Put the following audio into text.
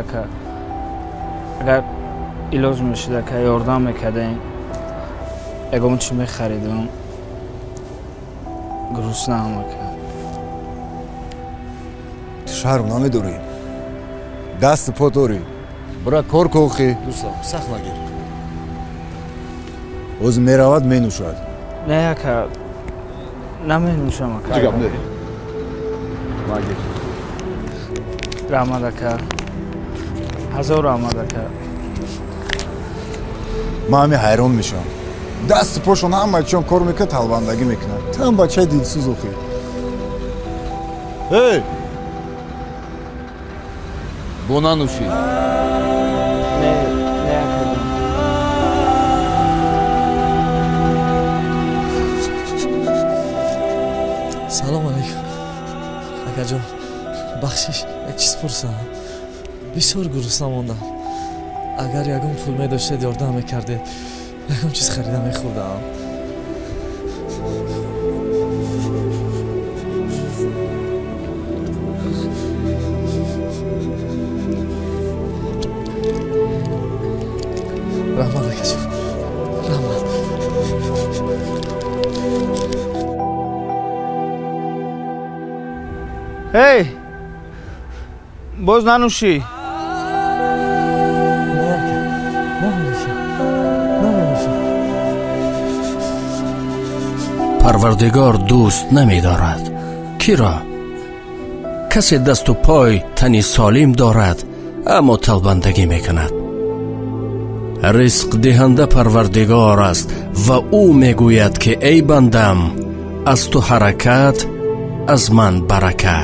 ака. Агар илоҷ мешуд, ака, ёрдам мекардем, ягон чӣ мехаридам. Грустнаам, ака. Ту шарм намедорӣ, дасту по дорӣ, бира кор кохӣ. Дӯстам, сахт нагир. Ҳозир меравад, менӯшад. Не, ака, наменӯшам, ака. Чӣ гап не, нагир. Раҳмат, ака, ҳазор раҳмат, ака. Ман ҳами ҳайрон мешавам, дасту пошон ҳама чиён кор мекунад, талбандагӣ мекунад. Тан бачаи дилсӯз охӣ. Эй, бо нанӯшӣ. Не, не, ака. Салом алейкум, акаҷон. Бахшиш, як чиз пурсам. Бисёр гурусна мондам. Агар ягон пул медоштед, ёрдам мекардед, ягон чиз харида мехӯрдам. Раҳмат, акаҷон, раҳмат. Эй, боз нанӯшӣ. Не, ака, наменӯшам, наменӯшам. Парвардигор дӯст намедорад киро? Касе дасту пой, тани солим дорад, аммо талбандагӣ мекунад. Ризқдиҳанда Парвардигор аст ва ӯ мегӯяд, ки эй бандам, аз ту ҳаракат, аз ман барака.